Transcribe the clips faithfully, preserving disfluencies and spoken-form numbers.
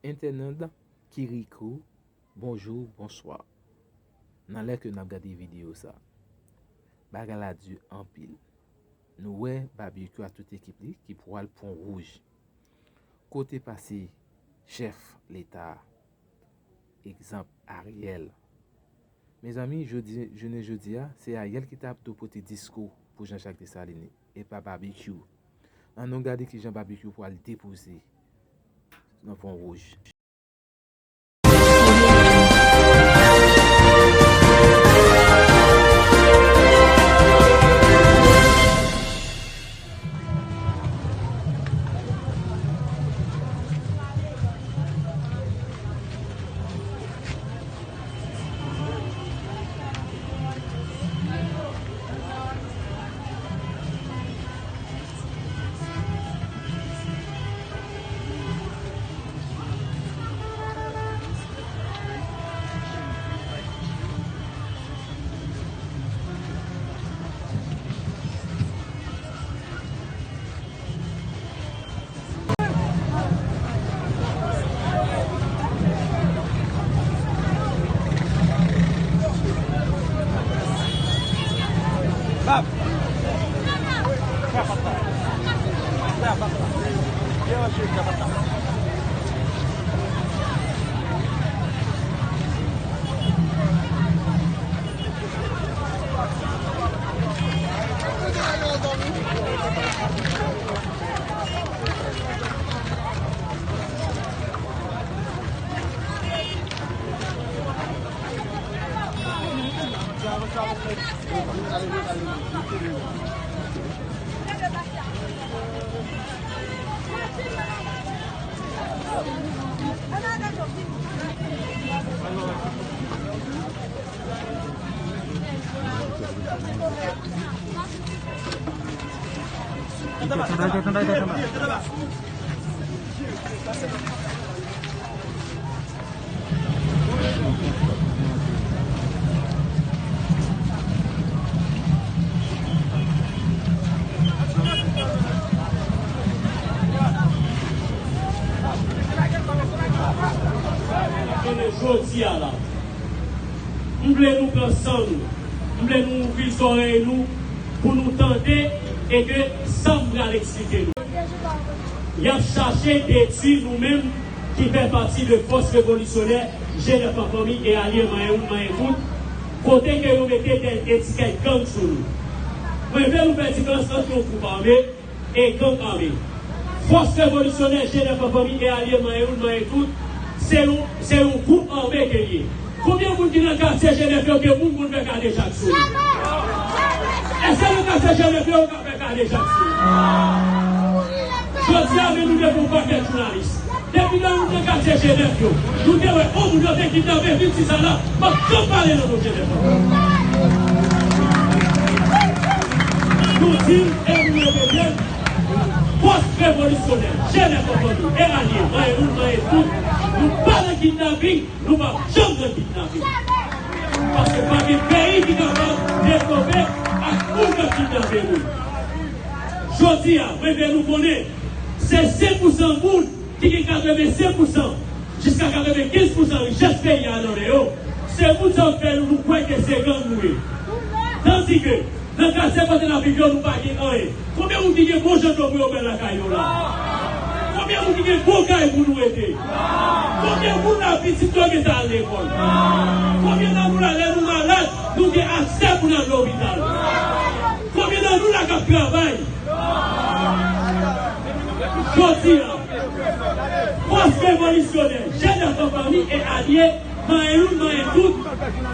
Entènant Kirikou, bonjou, bonswa. Nan lè ke n ap gade videyo sa, bagay la di anpil. Nou wè Babekyou ak tout ekip li ki pral Pon Wouj. Kote pase chèf Leta a? Egzanp, Ariel. Mezanmi, jodi, jounen jodi a, se Ariel ki ta dwe pote diskou pou Jean Jacques Dessalines, e pa Babekyou. Ann nou gade kijan Babekyou pral depoze nan Pon Wouj. Konnen jodi a la, m vle nou pran san nou, m vle nou ouvri zòrèy nou pou nou tande e ke sa m pral eksplike nou. Y ap chache detwi nou menm ki fè pati de fòs revolisyonè G nèf an fanmi e alye Manyen Youn Manyen Tout, kote ke yo mete de etikèt gang sou nou. Mwen vle nou fè diferans ant yon gwoup ame e gang ame. Fòs revolisyonè G nèf an fanmi e alye Manyen Youn Manyen Tout, se yon, se yon gwoup ame ke l ye. Konbyen moun ki nan katye G nèf yo ke moun moun fè kadejak sou yo? Èske nan katye G nèf yo yo ka fè kadejak sou yo? Jodi a, men nou devan yon pakèt jounalis. Depi lè nou te katye G nèf yo, nou te wè, o, moun yo te kidnape, vin di sa la, m ap janm pale nan non G nèf ankò. Nou di l e nou repete l, fòs revolisyonè, G nèf an fanmi, e alye, Manyen Youn Manyen Tout, nou pa nan kidnaping, nou p ap janm nan kidnaping. Paske pa gen peyi ki kapab devlope ak moun k ap kidnape moun. Jodi a, mwen vle nou konnen, se senk pousan moun ki gen katrevensenk pousan jiska katrevenkenz pousan richès peyi a nan men yo. Se moun sa yo k fè nou, nou kwè ke se gang nou ye. Tandike, nan katye kote n ap viv yo, nou pa gen anyen. Konbyen moun ki gen bon jan dlo pou yo bwè lakay yo la? Konbyen moun ki gen bon kay pou nou rete? Konbyen moun la pitit yo gentan al lekòl? Konbyen nan nou la, lè nou malad, nou gen aksè pou n al lopital? Konbyen nan nou la k ap travay? Jodi a, fòs revolisyonè, G nèf an fanmi e alye, Manyen Youn Manyen Tout,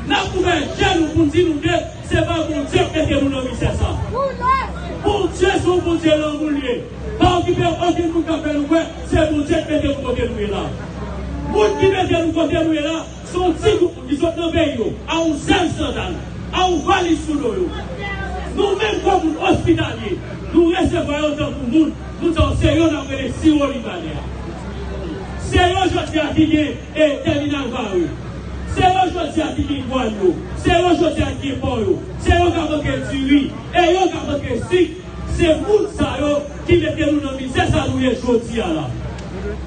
n ap ouvè je nou pou n di nou ke se pa Bondye k mete nou nan mizè sa. Bondye se yon Bondye lanmou l ye. Pa okipe okenn moun k ap fè nou kwè se Bondye k mete nou kote nou ye la. Moun ki mete nou kote nou ye la, se yon ti gwoup moun ki sot nan peyi yo, a yon zèl sandal, a yon valiz sou do yo. Nou menm kòm moun ospitalye, nou resevwa yo tankou moun. Moun sa yo, se yo n ap rele siwo Libanè a. Se yo jodi a ki gen, e, tèminal Varreux. Se yo jodi a ki gen dwàn yo. Se yo jodi a ki gen pò yo. Se yo k ap rantre diri. E yo k ap rantre sik. Se moun sa yo ki mete nou nan mizè sa nou ye jodi a la.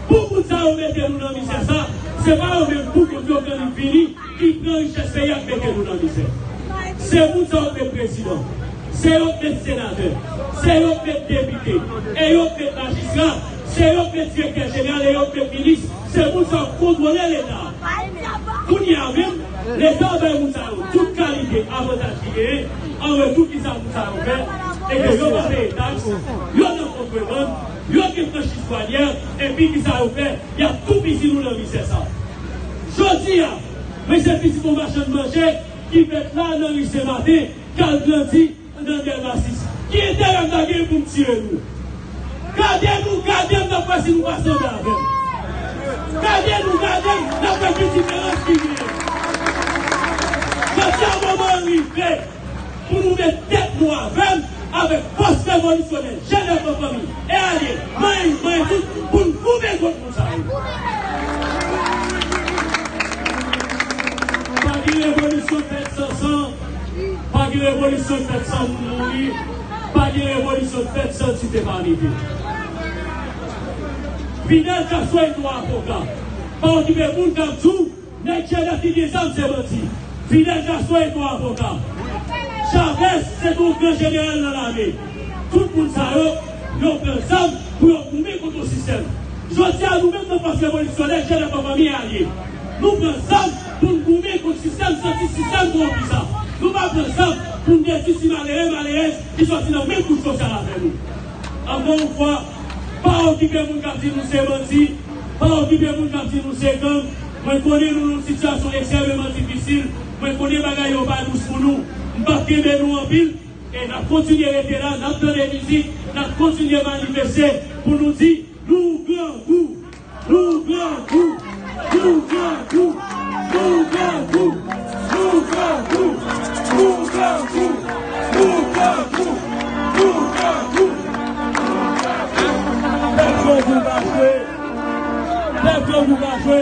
Pou moun sa yo mete nou nan mizè sa, se pa yo menm pou kont yo k annik vini, ki pran richès peyi a k mete nou nan mizè. Se moun sa yo k met prezidan, se yo k met senatè, se yo k met depite, e yo k met majistra, se yo k met direktè jeneral, e yo k met minis. Se moun sa yo k kontwole Leta. Kounye a menm, Leta bay moun sa yo tout kalite avantaj li genyen, an retou ki sa moun sa yo fè, e ke yo pa peye taks, yo nan kontrebann, yo gen franchiz dwanyè, epi ki sa yo fè, y ap toupizi nou nan mizè sa. Jodi a, men se pitit yon machann manje ki fèt la nan ri Senmaten, k al grandi nan Dèlma sis. Ki enterè m ta gen pou m tire nou? Gade nou, gade m, n ap wè si nou pa sanble avè m. Gade nou, gade m, n ap wè ki diferans ki genyen. Jodi a, moman an rive pou nou met tèt nou avè m, avèk fòs revolisyonè, jenès an fanmi, e alye, manyen, manyen tout, pou n goumen kont moun sa yo. Pa gen revolisyon fèt san san, pa gen revolisyon fèt san moun mouri, pa gen revolisyon fèt san ti te pa mete. Fidel Castro e twa avoka. Pa okipe moun k ap di w, nèg G N F ki gen zam se bandi. Fidel Castro e twa avoka. Chavez se te yon gran jeneral nan lame. Tout moun sa yo, yo pran zam pou yo goumen kont yon sistèm. Jodi a, nou menm nan fòs revolisyonè, G N F an fanmi e alye, nou pran zam pou n goumen kont sistèm santi sistèm kowonpi sa. Nou pa pran zam pou n detwi ti malere, malerèz ki sòti nan menm kouch sosyal avè nou. Ankò yon fwa, pa okipe moun k ap di nou se bandi, pa okipe moun k ap di nou se gang. Mwen konnen nou nan yon sitiyasyon ekstrèmeman difisil. Mwen konnen bagay yo pa dous pou nou. M p ap kenbe nou anpil. E n ap kontinye rete la, n ap tande mizik, n ap kontinye manifeste pou nou di, nou grangou, nou grangou, nou grangou, nou grangou, nou grangou, nou grangou, nou grangou, nou grangou. Pèp grangou pa jwe, pèp grangou pa jwe.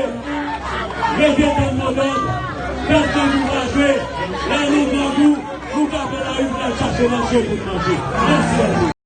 Rete tann modòd, pèp grangou pa jwe. Lè nou grangou, nou ka pran lari pou n al chache manje pou n manje. Mèsi anpil.